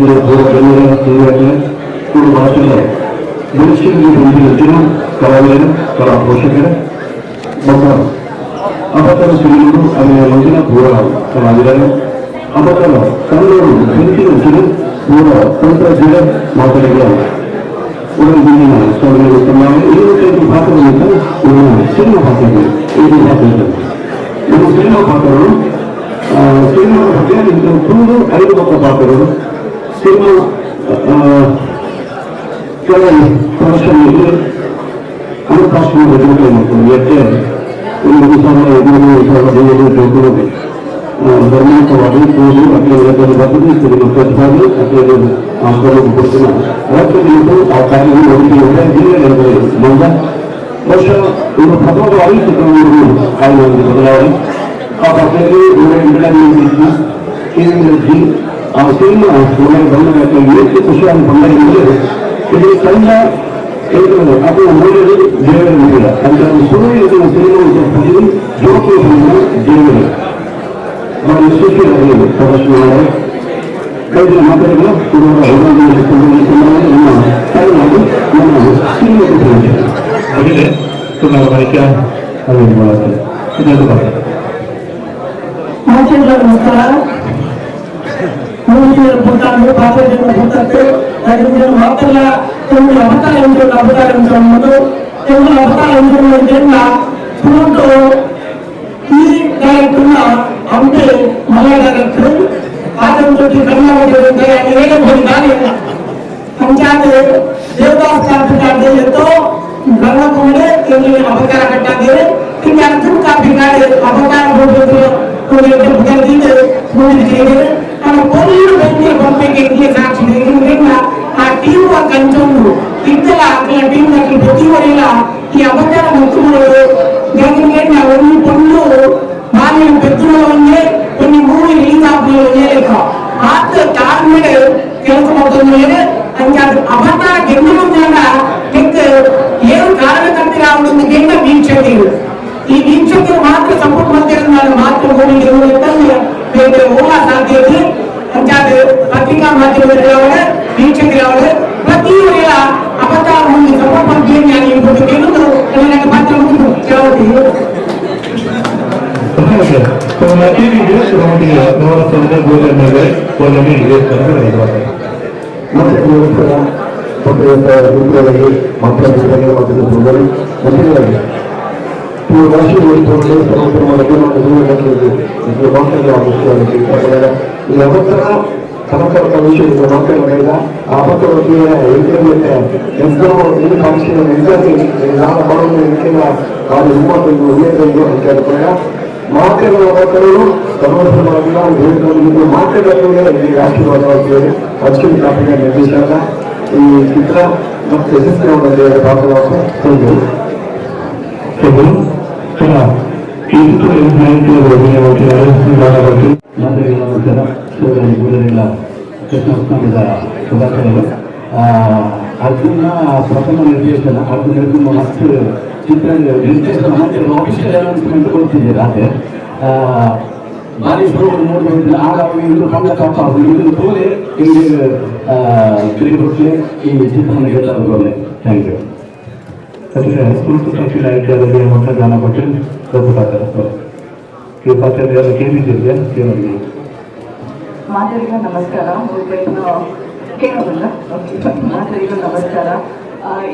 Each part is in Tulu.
ಪೂರ್ವ ತುಳು ಭಾಷೆಯ ಮನುಷ್ಯರಿಗೆ ಕಲಾವಿದರು, ಕಲಾ ಪೋಷಕರು ಮತ್ತು ಅಪತರ ಸಿರಿಗಳು ಅಲ್ಲಿನ ಮಂಜಿನ ಪೂರ ಕಲಾವಿದರು, ಅಪತರ ಕನ್ನಡ ಬೆಂಕಿನ ಪೂರ ತಂತ್ರಜ್ಞ ಮಾತುಗಳ ಉಡಲ್ ಸ್ವಾಮಿಗಳು. 25 ಪಾತ್ರಗಳಿಂದ ಒಂದು ಸಿನಿಮಾ ಪಾತ್ರಗಳು, ಐದು ಪಾತ್ರಗಳು. ನಮ್ಮ ಸಿನಿಮಾ ಪಾತ್ರಗಳು, ಸಿನಿಮಾ ಬಗ್ಗೆ ಇಂಥ ತುಳು ಐದು ಮಕ್ಕಳ ಪಾತ್ರಗಳು. ಸಿನಿಮಾ ಕೆಲವು ಪ್ರದರ್ಶನ ಹಣಕಾಸಿನ ಭದ್ರತೆ ಮಾಡ್ಕೊಂಡು ಎಟ್ಟೆ ಒಂದು 1007, 1007 ಜೋಕುಲು ಧರ್ಮಾಂತವಾದ ಕೂದು ಅಟ್ಲೆ ಬರ್ತದೆ. ಸಿನಿಮಾ ಖರ್ಚಾಗಿ ಅಟ್ಲೆ ಆಸ್ಪತ್ರೆ ಕೊಡ್ತೀನಿ ರಾಜ್ಯದಲ್ಲಿ ಆ ಕಾರ್ಯವನ್ನು ಒದಗಿಸಿದರೆ ಜಿಲ್ಲೆ ಮಂದ ಬಹುಶಃ ಒಂದು ಪ್ರಥಮವಾಗಿ ಚಿತ್ರಮಂದಿರಗಳು ಕಾಯುವ ಬದಲಾವಣೆ. ಆ ಪಕ್ಕದಲ್ಲಿ ಇಂಟರ್ಟೈನ್ಮೆಂಟ್ ಕೇಂದ್ರ ಆ ಸಿನಿಮಾ ಬಂದ ಎಷ್ಟು ಖುಷಿಯಾಗಿ ಬಂದ ಇಡೀ ತಂಡ ಅದು ಮೂಲೆಯಲ್ಲಿ ದೇವರ ಮುಗಿಲ್ಲ ಅಂತ ಸುಳ್ಳು ಸಿನಿಮಾ ಜೋಕಿ ದೇವರು ಬಹಳ ಯಶಸ್ವಿಯಾಗಿ ಪ್ರದರ್ಶನ ಮಾಡಿ ಕೈದಿನ ಮಾತುಗಳು ನಮ್ಮ ತಾಯಿನಾಡು ನಮ್ಮ ಸಿನಿಮಾ. അതില് ತುಮಕೂರು ಇನ್ನೊಂದು. ಮಾಧ್ಯಮಗಳ ನಮಸ್ಕಾರ. ಮೂರು ಪುಟ್ಟಾಂಡು ಪಾತ್ರ ಪುಟ್ಟತ್ತು ಅದರಿಂದ ಮಾತ್ರ ತುಳು ಅವತಾರ ಎಂಟು ಅವತಾರ ಎಂಟು ತುಳು ಅವತಾರ ಎಂಟು ತುಳುಟು ಈ ಡೈರೆಕ್ಟರ್ನ ಹಂಪಿ ಮಲಯ ಡೈರೆಕ್ಟರ್ ಆತನ ಕನ್ನಡ ಅಂಚಾದ ದೇವದಾಸ್ ಕಾಪಿ ಎಂತೋ ಗಂಗಕುಮಾರಿ ಎಲ್ಲಿ ಅಪಕಾರ ಕಟ್ಟಾದಿರು. ಇನ್ನು ಅರ್ಜುನ್ ಕಾಪಿ ಕಾಡು ಅಪಕಾರ ಮೂಡಿ ನಮ್ಮ ಪೊಲೀರು ಬೆಂಕಿ పంపికి ఇంట్లో సాక్షి ಆ ಟೀಮ್ ಕಂಚೊಂದು ಇತ್ತಲ ಅಕ್ಲ ಟೀಮ್ ನಕಲು ಪ್ರತಿ ವರಿಲ ಈ ಅಬಕಾರ ಮುಖ್ಯಮಂತ್ರಿ ಗಂಗನಿಗೆ ಒಂದು ಪೊಣ್ಣು ಬಾಲಿನ ಪೆತ್ತುನ ಒಂದೇ ಒಂದು ಮೂವಿ ರಿಲೀಸ್ ಆದ್ಮೇಲೆ ಲೇಖ ಆತ ತಾಳ್ಮೆಡ್ ಕೆಲಸ ಮಾಡ್ತಂದ್ರೆ ಅಂಚಾದ ಅವತಾರ ಗೆದ್ದು ಬಂದಾಗ ಏನು ಕಾರಣಕರ್ತ ಒಂದು ಗೆಂಡ ವೀಕ್ಷಕರು. ಈ ವೀಕ್ಷಕರು ಮಾತ್ರ ಸಪೋರ್ಟ್ ಮಾಡ್ತಾರೆ, ನಾನು ಮಾತ್ರ ಮೂವಿ ಗೆಲ್ಲುವಂತಲ್ಲಿ ಬೇರೆ ಹೋಗ ಸಾಧ್ಯತೆ. ಅಂಚಾದ ಪತ್ರಿಕಾ ಮಾಧ್ಯಮದವರ ವೀಕ್ಷಕರವರು ಪ್ರತಿ ವೇಳ ಅವತಾರ ಮುಂದೆ ಸಪೋರ್ಟ್ ಮಾಡ್ತೀನಿ. ನಾನು ಇರ್ಬೋದು ಕೇಳುದು ನನ್ನ ಪಾತ್ರ ಮುಗಿದು ಕೇಳೋದು. ಓಕೆ, ಟಿವಿಗೆ ಗೋಲೆ ಗೋಲೆ. ಮತ್ತೆ ನಮಸ್ಕಾರ. ಮಾತಾಡಿದ್ದಾರೆ ಮಾತಾಡಿದ್ದಾರೆ ಮತ್ತೆ ತುಳು ಭಾಷೆ ಓದಿಕೊಂಡು ಸರ್ವೋತ್ತಮ ಈ ಅವಸರ ಸಮಗ್ರ ವಿಷಯದ ಮಾತಾಡಿದ ಆ ಮಾತೆಗಳ ಅವತರರು ಸರ್ವೋತ್ತಮವಾಗಿಲ್ಲ ಮಾತೆಗಳ ಆಶೀರ್ವಾದವಾಗಿದ್ದಾರೆ. ಅಶ್ವಿನ್ ಕಾಪಿನ ನಿರ್ದೇಶನ ಈ ಚಿತ್ರ ಮತ್ತು ಯಶಸ್ವಿಯಾದ ಪಾತ್ರವನ್ನು. ಈ ಚಿತ್ರ ಅಭಿನಯ. ನಮಸ್ಕಾರ. ಸೋದರಿ ಗುರುಗಳ ಕೃಷ್ಣ ಶುಭಾಶಯಗಳು. ಅರ್ಜುನ ಪ್ರಥಮ ನಿರ್ದೇಶನ. ಅರ್ಜುನ ನಿರ್ದೇಶನ ಮಸ್ತ್ ಚಿತ್ರ ನಿರ್ದೇಶನ ಮತ್ತೆ ಆಫೀಷಿಯಲ್ ಅನೌನ್ಸ್ಮೆಂಟ್ ಕೊಡ್ತಿದ್ದೀರಾ. ಅದೇ ಭಾರಿ ಶೋ ನೋಡ್ಬೋದು. ಆಗ ಇದು ಕಣ್ಣ ಕಪ್ಪ ಇದು ತೋಲೆ ಇಲ್ಲಿ ತಿರುಗಿ ಈ ಚಿತ್ರವನ್ನು ಗೆಲ್ಲಬಹುದು. Thank you. ಸುರುಕು ಸಂಚಿನ ನಾಯಕಿಯಾದ ಮೊಟ್ಟ ಗಾನ ಪಟೇಲ್ ರದ್ದು ಈ ಪಾತ್ರ ಕೇಳಿದ್ದೀರಿ ಕೇಳಿ. ಮಾತರಿಗೂ ನಮಸ್ಕಾರ. ಕೇಳೋದಲ್ಲ, ಮಾತರಿಗೂ ನಮಸ್ಕಾರ.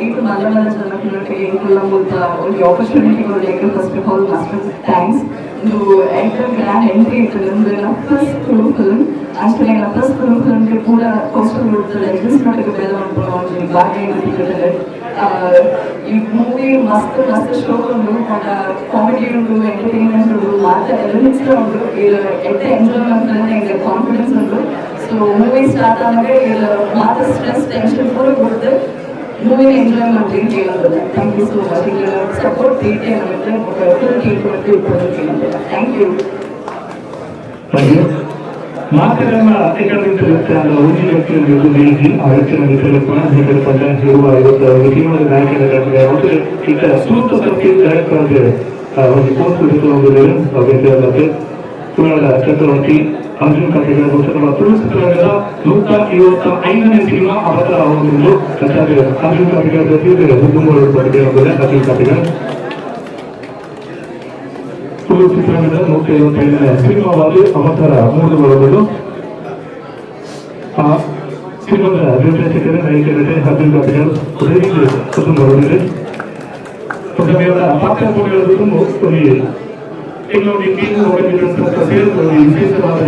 ಇದು ಮಲ್ಲ ಮಲ್ಲ ಜನಕ್ಕೆ ಎಂಕುಲ ಮುಲ್ಪ ಒಂಜಿ ಆಪರ್ಚುನಿಟಿ ಕೊಡ್ಲಿಕ್ಕೆ first of all master thanks. ಇದು enter grand entry ಇತ್ತು ನಮ್ದು ಫಸ್ಟ್ ತುಳು ಫಿಲ್ಮ್. ಆಕ್ಚುಲಿ ನನ್ನ ಫಸ್ಟ್ ತುಳು ಫಿಲ್ಮ್ಗೆ ಪೂರ coastal road legends ನಾಟಕ ಬೇರೆ ಮನ್ಪುನ ಒಂಜಿ ಭಾಗ್ಯ ಸಿಕ್ಕುತ್ತದೆ. ಈ ಮೂವಿ ಮಸ್ತ್ ಮಸ್ತ್ ಶೋ ಉಂಡು, ಕಾಮಿಡಿ ಉಂಡು, ಎಂಟರ್ಟೈನ್ಮೆಂಟ್ ಉಂಡು, ಮಾತ ಎಲಿಮೆಂಟ್ಸ್ ಉಂಡು. ಇದು ಎಡ್ಡೆ ಎಂಜಾಯ್ ಮಾಡ್ತಾರೆ, ಎಂಗೆ ಕಾನ್ಫಿಡೆನ್ಸ್ ಉಂಡು. So movie start ಆದಾಗ ಇದು ಮಾತ ಸ್ಟ್ರೆಸ್ ಟೆನ್ಷನ್ ಪೂರ ಕೊಡ್ತು ಮೂವಿನ ಎಂಜಾಯ್ ಮಾಡ್ತೀನಿ ಕೇಳೋದಿಲ್ಲ. Thank you so much. ಈಗ ಸಪೋರ್ಟ್ ರೀತಿ ಅನ್ನೋದು ಫುಲ್ ಟೀಮ್ ಕೊಟ್ಟು ಇಪ್ಪತ್ತು ಕೇಳೋದಿಲ್ಲ. Thank you. Thank you. ಮಾತೆರೆಲ್ಲ ಒಂಜಿ ವ್ಯಕ್ತಿಯನ್ನು ನೀಡಿ ಆ ವ್ಯಕ್ತಿಯನ್ನು ಹಿಡಿದುಕೊಂಡ ಇರುವ ಇವತ್ತು ಸಿನಿಮಾದ ನಾಯಕನ ಮತ್ತು ಈತ ಸೂಕ್ತ ಸಂಖ್ಯೆ ಡೈರೆಕ್ಟರ್ ಆಗಿ ಒಂದು ಪೋಸ್ಟ್. ತುಳುನಾಡ ಚಕ್ರವರ್ತಿ ಅರ್ಜುನ್ ಕಾಪಿಕಾಡ್ ಬಹುಶಃ ತುಳು ಚಿತ್ರರಂಗದ 125ನೇ ಸಿನಿಮಾ ಅವತಾರ ಆಗುವುದು. ಅರ್ಜುನ್ ಕಾಪಿಕಾಡ್ ಅರ್ಜುನ್ ಕಾಪಿಕಾಡ್ ತುಳು ಚಿತ್ರರಂಗದ 155ನೇ ಸಿನಿಮಾವಾಗಿ ಅವತಾರ ಮೂಡಿ ಬರುವುದು. ಆ ಸಿನಿಮಾದ ನಿರ್ದೇಶಕರೇ ನಾಯಕ ನಟೆ ಅರ್ಜುನ್ ಕಾಪಿಕಾಡ್ ಬರುವುದಿದೆ. ಪಾತ್ರ ಇನ್ನೊಂದು ಟೀಮ್ ವಿಶೇಷವಾದ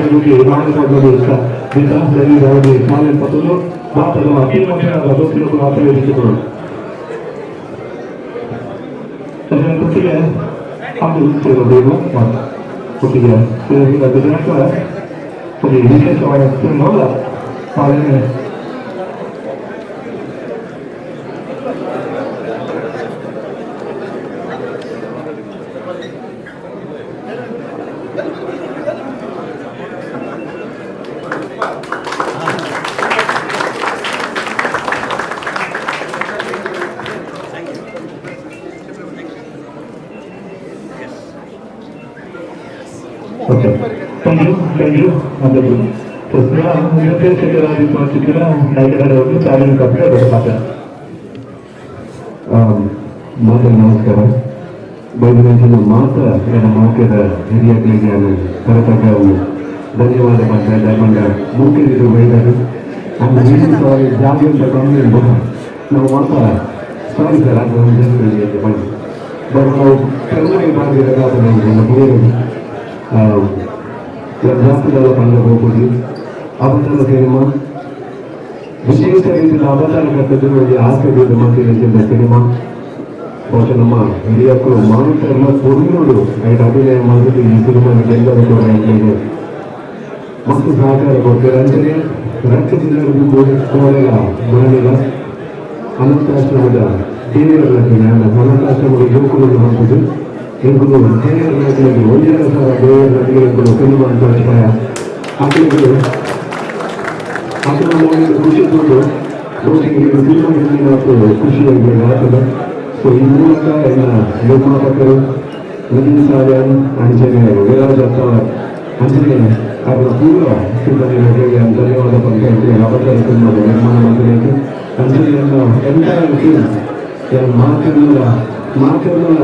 ಮಾಲಿನ್ಯ okay, thank you, thank you. ನಿರ್ದೇಶಕರಾಗಿ ನಾಯಕರಾಗಿ ಚಾಲನೆ ಕಾಪಿ ಮಾತ್ರ ನಮಸ್ಕಾರ. ಬೈದಿನ ಮಾತ್ರ ಎನ್ನ ಮೌಕ್ಯದ ಹಿರಿಯಗಳಿಗೆ ಕರತಕ್ಕ ಧನ್ಯವಾದ ಪಂಡ ಡೈಮಂಡ್ ಮೂಕಿರಿದು ಬೈದರು. ನಮ್ಮ ಸಾರಿ ಜಾಗ ಅಂತ ಕಮ್ಮಿ ನಾವು ಮಾತ್ರ ಸಾರಿ ಸರ್, ಅದು ಬನ್ನಿ ಬಟ್ ನಾವು ಕರ್ನಾಟಕ ಬಾಗಿದ ಜಾಸ್ತಿದಲ್ಲ ಪಂಡ ಹೋಗ್ಬೋದು. ಅವತಾರ ಸಿನಿಮಾ ವಿಶೇಷ ರೀತಿಯ ಅವತಾರ ಕಟ್ಟದ್ದು ಒಂದು ಆಸೆ ಮಾತಿನ ಸಿನಿಮಾ. ಬಹುಶಃ ನಮ್ಮ ಹಿರಿಯಕ್ಕಳು ಮಾರುತ್ತರಲ್ಲ ಪೊರ್ಲುಡು ಐಟ್ ಅಭಿನಯ ಮಾಡಿದ್ದು ಈ ಸಿನಿಮಾ ಎಲ್ಲರೂ ಕೂಡ ಎಂಕ್ಲೆಗ್ ಮಸ್ತ್ ಸಹಕಾರ ಕೊಡ್ತಾರೆ. ಅಂಚನೆ ರಕ್ಷ ಜಿಲ್ಲೆಗೂ ಕೋಡೆಲ ಮರಳಿಲ ಅನಾಥಾಶ್ರಮದ ದೇವರ ಅನಾಥಾಶ್ರಮದ ಯುವಕರು ಹಾಕುದು ಎಂಕುಲು ದೇವರ ನಕಲಿಗೆ 1.5 ಸಾವಿರ ದೇವರ ನಕಲಿಗೆ ಎಂಕುಲು ಸಿನಿಮಾ ಅಂತ ಅಭಿಪ್ರಾಯ ಅಕಲಿಗೆ ಅಕಲ ಖುಷಿ ಕೊಟ್ಟು ಬಹುಶಃ ಸಿನಿಮಾ ಮತ್ತು ಖುಷಿಯಾಗಿ ಆಗ್ತದೆ. ಸೊ ಈ ಮೂಲಕ ಎನ್ನ ನಿರ್ಮಾಪಕರು ನಿತಿನ್ ಸಾಲ್ಯಾನ್ ಅಂಚನೆ ವಿರಾಜ್ ಅತ್ತಾವರ್ ಅಂಚನೆ ಅವರ ಪೂರ್ವ ಸಿಬ್ಬಂದಿಗಳಿಗೆ ಧನ್ಯವಾದ ಪಂಚಾಯತಿ ಅವತಾರ ಸಿನಿಮಾದ ನಿರ್ಮಾಣ ಮಾಡಿದೆ. ಅಂಚನೆ ಎನ್ನ ಎಂಟೈರ್ ಟೀಮ್ ಮಾತೆಲ್ಲ ಮಾತೆಲ್ಲ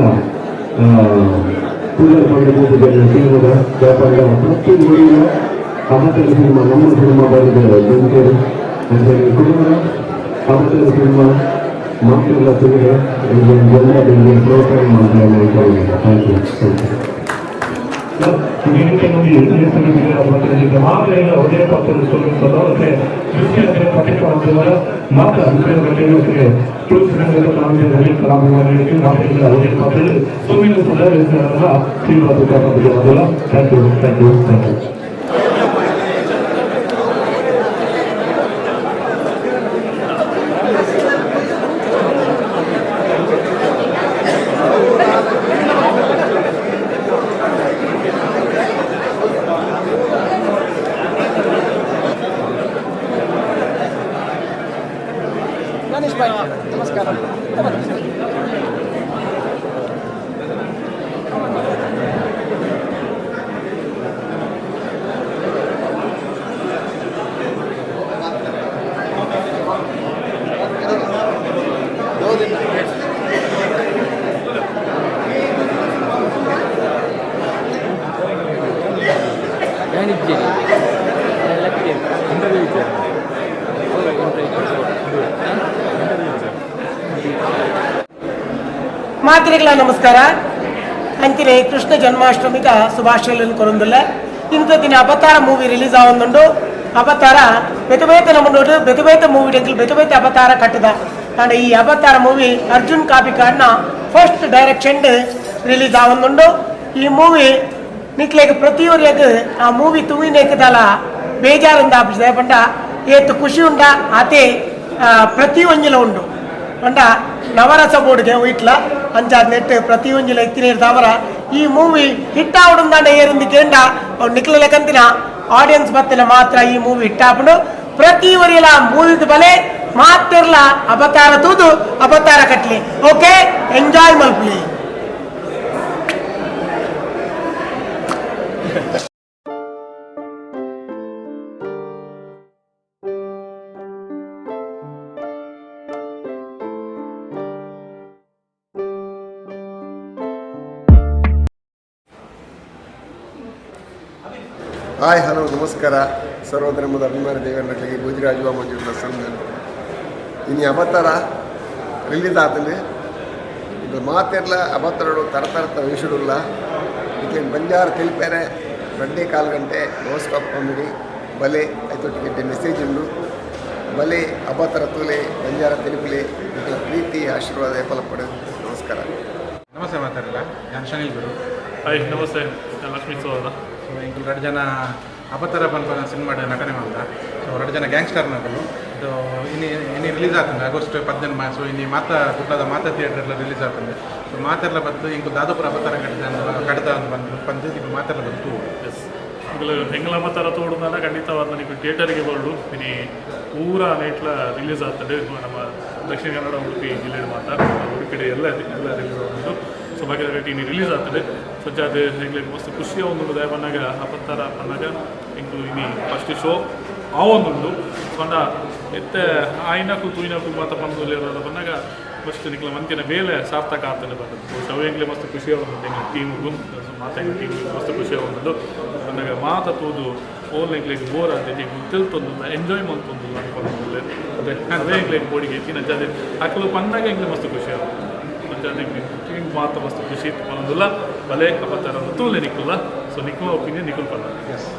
ಪೂಜೆ ಪಂಡ ಟೀಮದ ವ್ಯಾಪಾರ ಪ್ರತಿ ಊರಿನ ಅವತಾರ ಸಿನಿಮಾ ನಮ್ಮ ಸಿನಿಮಾ ಬರೆದ ಬೆಂಕೇರು ಅಂಚನೆ ಕುಮಾರ ಅವತಾರ ಸಿನಿಮಾ ಮಾತೆಲ್ಲ ತಿಳಿದ ಎಲ್ಲ ಪ್ರೋತ್ಸಾಹ ಮಾಡ್ತಾರೆ. Thank you, thank you. Thank you, thank you, thank you. ನಮಸ್ಕಾರ. ಮಾತ್ರೆಗಳ ನಮಸ್ಕಾರ. ಅಂತಿನೆ ಕೃಷ್ಣ ಜನ್ಮಾಷ್ಟಮಿದ ಶುಭಾಶಯಗಳನ್ನು ಕೊರೊಂದುಲ್ಲ. ಇಂಥ ದಿನ ಅವತಾರ ಮೂವಿ ರಿಲೀಸ್ ಆವೊಂದುಂಡು. ಅವತಾರ ಬೇತೆ ಬೇತೆ ನಮ್ಮನೋಡು ಬೇತೆ ಬೇತೆ ಮೂವಿ ಡೆಂಕಲ್ ಬೇತೆ ಬೇತೆ ಅವತಾರ ಕಟ್ಟದ. ಅಂಡ್ ಈ ಅವತಾರ ಮೂವಿ ಅರ್ಜುನ್ ಕಾಪಿಕಾಡ್ನ first direction release ಆವೊಂದುಂಡು. ಈ ಮೂವಿ ನಿಕ್ಲೆಗ್ ಪ್ರತಿಯೊರಿಯಗ್ ಆ ಮೂವಿ ತೂವಿನೇಕದಲ ಬೇಜಾರಿಂದ ಆಪಿಸಿದೆ ಪಂಡ ಏತ್ ಖುಷಿ ಉಂಡ ಆತೆ ಪ್ರತಿ ಒಂಜಿಲ ಉಂಡು ಪಂಡ ನವರಸ ಬೋರ್ಡ್ಗೆ ವೈಟ್ಲ ಅಂಚಾದ್ ನೆಟ್ ಪ್ರತಿ ಒಂಜಿಲ ಇತ್ತಿನೇರ್ ತಾವರ ಈ ಮೂವಿ ಹಿಟ್ ಆವಡುಂದಾಂಡ ಏರುಂದು ಕೇಂಡ ಅವು ನಿಕ್ಲ ಲೆಕ್ಕಂತಿನ ಆಡಿಯನ್ಸ್ ಬತ್ತಿನ ಮಾತ್ರ ಈ ಮೂವಿ ಹಿಟ್ ಆಪುಂಡು. ಪ್ರತಿ ಒರಿಯಲ ಮೂವಿದ ಬಲೆ ಮಾತಿರ್ಲ ಅವತಾರ ತೂದು ಅವತಾರ ಕಟ್ಲಿ. ಓಕೆ, ಎಂಜಾಯ್ ಮಲ್ಪಲಿ. ಹಾಯ್, ಹಲೋ, ನಮಸ್ಕಾರ. ಸರ್ವಧರ್ಮದ ಅಭಿಮಾನಿ ದೇವರಗಳಿಗೆ ಗುಜರಾಜ್ ಮಂಜುಳ ಸಂಘ. ಇನ್ನು ಅವತಾರ ರಿಲೀಸ್ ಆತಂದೆ. ಇದು ಮಾತೆರ್ಲ ಅವತಾರಡು ತರ ತರತ ವೇಷಡುಲ್ಲ. ಇದಕ್ಕೆ ಬಂಜಾರ ತಿಳಿಪೇರೆ 2.25 ಗಂಟೆ ನೋ ಸ್ಟಾಪ್ ಕಾಮಿಡಿ. ಬಲೆ ಐತೊಟ್ಟಿಗೆ ಮೆಸೇಜ್ ಉಂಡು. ಬಲೆ ಅಬತರ ತೂಲೆ, ಬಂಜಾರ ತಿಳಿಪುಲೆ. ಇದಕ್ಕೆ ಪ್ರೀತಿ ಆಶೀರ್ವಾದ ಎಪ್ಪಲಪ್ಪಡು. ನಮಸ್ಕಾರ. ನಮಸ್ತೆ ಮಾತಾಡಲ್ಲ, ನಾನು ಶನಿಲ್ ಗುರು. ಹಾಯ್, ನಮಸ್ತೆ, ನಾನು ಲಕ್ಷ್ಮೀ ಸೋದರ. ಸೊ ಇಂಕುಲು ರಡ್ಡು ಜನ ಅಪತರ ಪನ್ಪನ ಸಿನಿಮಾಡ್ ನಟನೆ ಮಲ್ತ. ಸೊ ರಡ್ಡು ಜನ ಗ್ಯಾಂಗ್ಸ್ಟರ್ ನಕಲು. ಸೊ ಇನಿ ಇನಿ ರಿಲೀಸ್ ಆಗ್ತದೆ ಆಗಸ್ಟ್ 18. ಸೊ ಇನಿ ಮಾತಾ ಕುಡ್ಲದ ಮಾತಾ ಥಿಯೇಟರ್ ರಿಲೀಸ್ ಆಗ್ತದೆ. ಸೊ ಮಾತೆರ್ಲ ಬತ್ತು, ಇಂಕು ದಾದಪುರ ಅಪತರ ಕಟ್ಟಿದ ಕಡ್ದ ಅಂತ ಬಂದು ಬಂದು ಇಂಕು ಮಾತೆರ್ಲ ಬಂದು. ಎಸ್, ಎಂಕುಲು ಎಂಗ್ಲ ಅವತಾರ ತೋಡುದಾನ ಖಂಡಿತವಾದ ನಿಕ್ಕು ಥಿಯೇಟರ್ಗೆ ಬರಡು. ಇನಿ ಪೂರ ನೈಟ್ಲ ರಿಲೀಸ್ ಆಗ್ತದೆ. ನಮ್ಮ ದಕ್ಷಿಣ ಕನ್ನಡ, ಉಡುಪಿ ಜಿಲ್ಲೆ ಮಾತ್ರ, ಉಡುಪಿಡೆ ಎಲ್ಲ ಎಲ್ಲ ರಿಲೀಸ್ ಆಗುಂಟು. ಸೊ ಬಾಕಿ ಇನಿ ರಿಲೀಸ್ ಆಗ್ತದೆ. ಸೊ ಅದು ಎಂಗ್ಲಿಗೆ ಮಸ್ತ್ ಖುಷಿಯ ಒಂದು ದಯ ಪನ್ನಾಗ, ಅಪತ್ತಾರ ಪನ್ನಾಗ ಎಂಕುಲು ಇನಿ ಫಸ್ಟ್ ಶೋ ಆವೊಂದುಂಡು. ಪಂಡ ಎತ್ತೆ ಆಯ್ನಕು ತೂಯಿನಕು ಮಾತ ಪಂದು ಪನ್ನಾಗ ಫಸ್ಟ್ ನಿಕ್ಲ ಮಂತಿನ ಬೇಲೆ ಸಾರ್ಥಕ ಆಗ್ತದೆ ಬರ್ತದೆ. ಬಹುಶಃ ಅವು ಎಂಗ್ಲೆ ಮಸ್ತ್ ಖುಷಿ ಆവുಂಟು. ಎಂಗ್ಲೆ ಟೀಮ್ಗೂ, ಮಾತ ಎಂಗ್ಲೆ ಟೀಮ್ಗೆ ಮಸ್ತ್ ಖುಷಿ ಆവുಂಟು. ಪನ್ನಾಗ ಮಾತ ತೂದು ಓಲ್ ಎಂಗ್ಲೆಗ್ ಬೋರ್ ಆಗಿದೆ, ತಿಳ್ತೊಂದುಲ್ಲ, ಎಂಜಾಯ್ ಮಲ್ತೊಂದುಲ್ಲ ಅನ್ಕೊಂಡುಲ್ಲೆ. ಅದೇ ಅದೇ ಎಂಗ್ಲೆಗ್ ಬೋಡಿಗೆ ಹೆಚ್ಚಿನ ಅದೇ ಅಕ್ಲು ಪನ್ನಾಗ ಎಂಗ್ಲೆ ಮಸ್ತ್ ಖುಷಿ ಆಗುತ್ತೆ. ಅಂಚಾನೆ ಟೀಮ್ ಮಾತ ಮಸ್ತ್ ಖುಷಿ ಪನೊಂದುಲ್ಲ. ಬಲೆ ಅಪತ್ತಾರ ತೂಲೆ ನಿಕ್ಕುಲ್ಲ. ಸೊ ನಿಕ್ಕುಲ ಒಪಿನಿಯನ್ ನಿಕುಲ್ ಪನ್ನ. ಎಸ್.